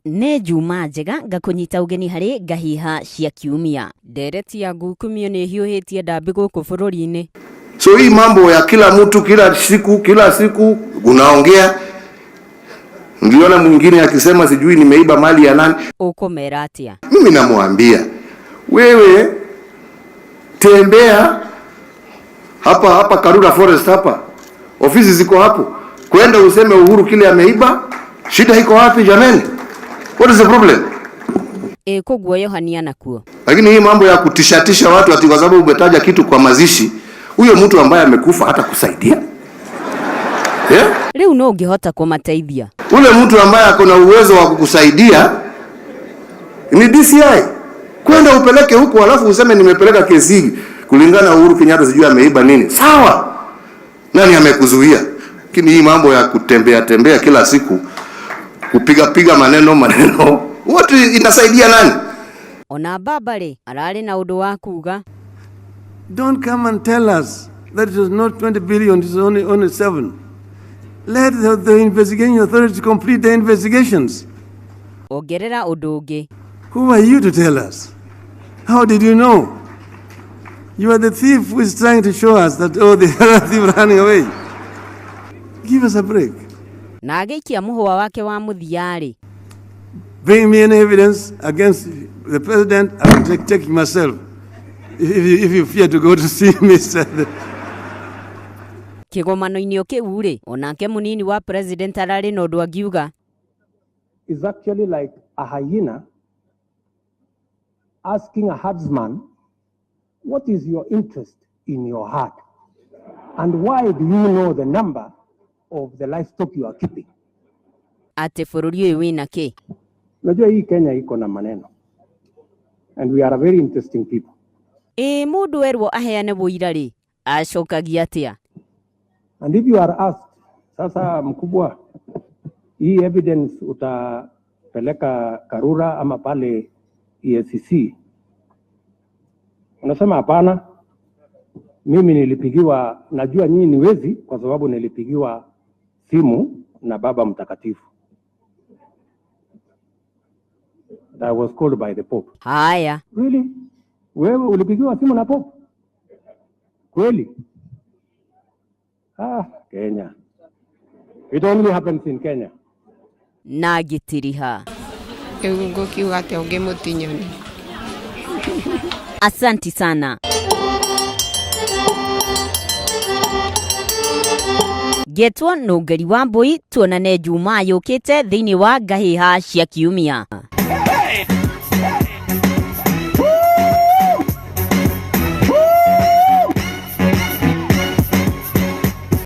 Nĩ Njuma njega ngakũnyita ũgeni harĩ Ngahiha cia Kiumia. Ndereti ya ngukumio nĩ ĩhiũhĩtie ndambĩ gũkũ bũrũri-inĩ. So hii mambo ya kila mtu kila siku kila siku unaongea, niliona mwingine akisema sijui nimeiba mali ya nani. Ũkũmera atĩa? Mimi namwambia wewe, tembea hapa hapa Karura Forest hapa, ofisi ziko hapo, kwenda useme Uhuru kile ameiba. Shida iko wapi jameni? What is the problem? Ĩ kũguoyohania nakuo. Lakini hii mambo ya kutishatisha watu ati kwa sababu umetaja kitu kwa mazishi, huyo mtu ambaye amekufa hata kusaidia yeah? Rĩu no ũngĩhota kũmateithia. Ule mtu ambaye ako na uwezo wa kukusaidia ni DCI, kwenda upeleke huko, alafu useme nimepeleka kesi hii kulingana na Uhuru Kenyatta, sijui ameiba nini. Sawa, nani amekuzuia? Lakini hii mambo ya kutembea tembea kila siku kupiga piga maneno maneno, wote inasaidia nani? Ona baba rĩ ararĩ na ũndũ wa kuga. Don't come and tell us that it was not 20 billion, it was only 7. Let the investigating authorities complete their investigations. Ongerera ũndũ ũngĩ. Who are you to tell us? How did you know? You are the thief who is trying to show us that, oh, the other thief running away. Give us a break. Na agĩikia mũhũa wake wa mũthia-rĩ. Bring me any evidence against the president, I will take it myself. If you fear to go to see Mr. Kĩgomano-inĩ o kĩu rĩ, onake mũnini wa president ararĩ na ũndũ angiuga. Is actually like a hyena asking a herdsman, what is your interest in your herd? And why do you know the number of the livestock you are keeping? Atĩ bũrũri ũyũ wĩna kĩ? Unajua hii Kenya iko na maneno. And we are a very interesting people. Ĩ mũndũ erwo aheane ũira rĩ, acokagia atĩa? And if you are asked, sasa mkubwa, hii evidence utapeleka Karura ama pale EACC, unasema hapana, mimi nilipigiwa, najua nyinyi ni wezi kwa sababu nilipigiwa simu na Baba Mtakatifu. I was called by the Pope. Haya. Really? Wewe ulipigiwa simu na Pope? Kweli? Kenya. It only happens in Kenya. Na ngĩtiriha. Rĩu ngũkiuga atĩa ũngĩmũtinyoni? Asanti sana. Ngetwo Nũngeri wa Mbũi, tuonane Jumaa yũkĩte thĩinĩ wa Ngahiha cia Kiumia.